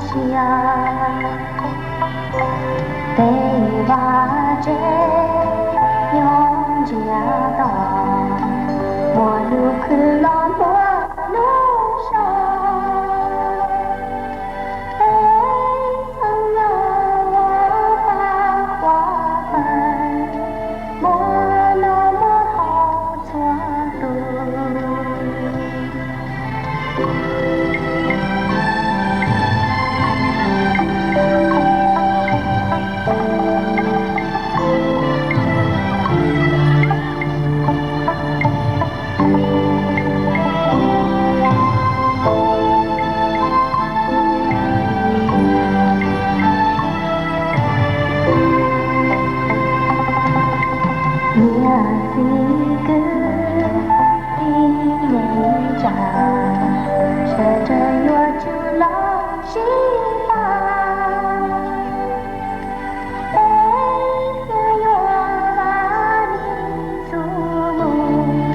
siab. Tej vaj tse nyob ntsiag to, muaj lub khw los muaj lub so. Peb xeem yog ua pab quaj pawg, muaj noj muaj haus txhua tus. Niam txiv kwv tij neej tsa, sawv daws yuav tsum los sib pab. Peb xeem yuav vaj li txhua lub,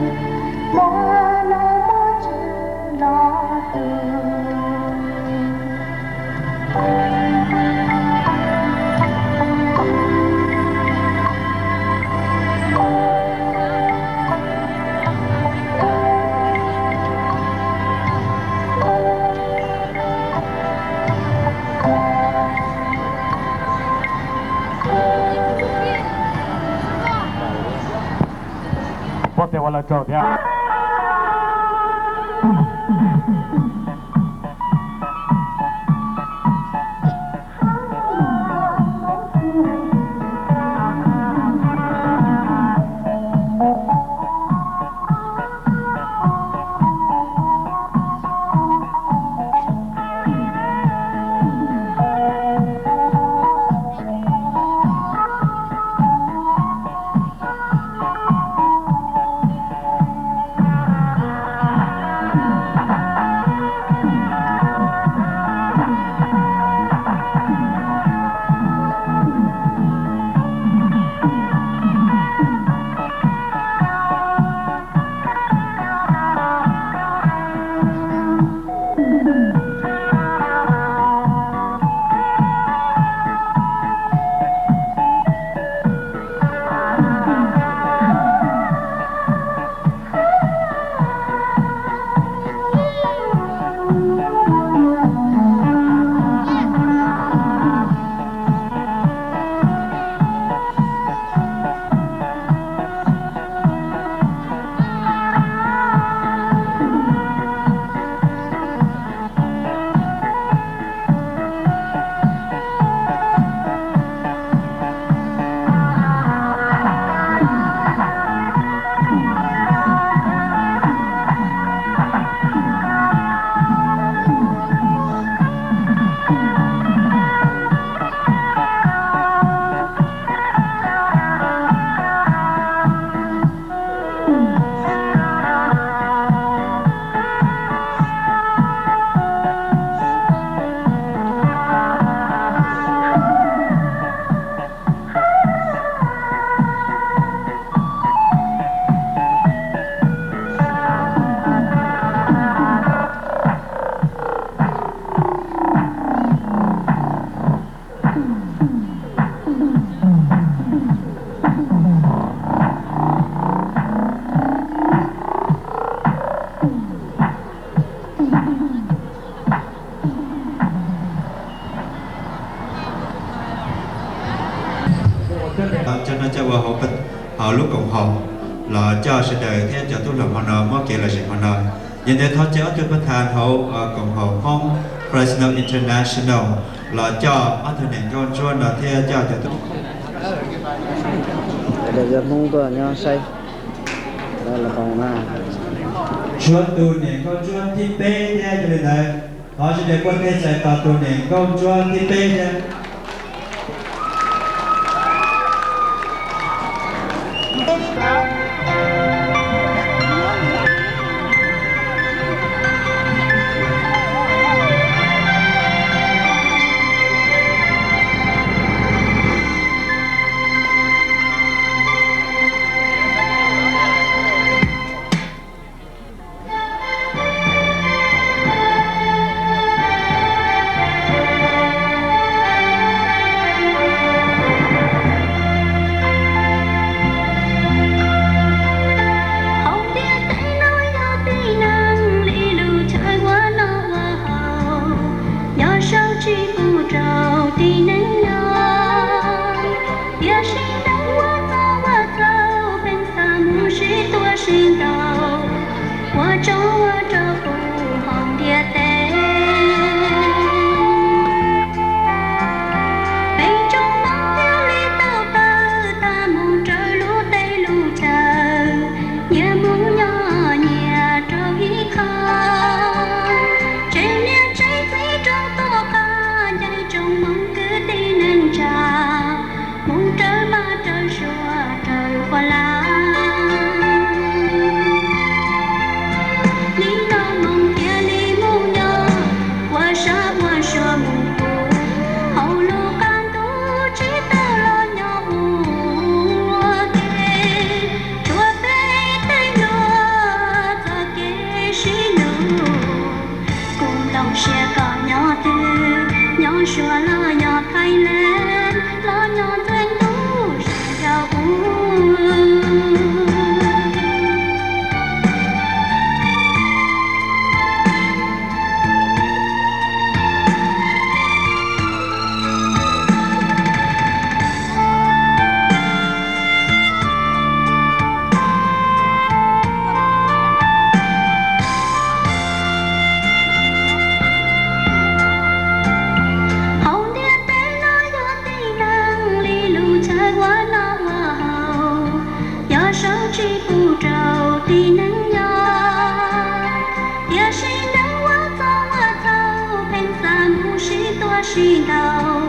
muaj noj muaj tswv los tu. Poj tes ua lawv tsaug thiab. Cov no coj ua hauv lub koom haum los coj sawv daws thiab cov tub hluas hmo no muab kev lom zem hmo no. Yog ntawd thov caw ob tug pab thas hauv koom haum Hmoob Fresno International los coj ob tug niam nkauj ntsuab no thiab coj cov tub. Cov Hmoob tuaj nyob saib lawv los npoos na. Tshuav tus niam nkauj ntsuab thib peb thiab, yog li ntawd thov sawv daws kuaj teg txais tos tus niam nkauj ntsuab thib peb thiab. Suav los yog Thailand, los nyob ntxeev ntuj sab nraud kuv. Hauv ntiaj teb no yog tib neeg li lub chaw ua noj ua haus, yog saub tsis pub rau tib neeg nyob. Tiam sis neeg ua txob ua txaus pheej xav mus sib tua sib ntaus,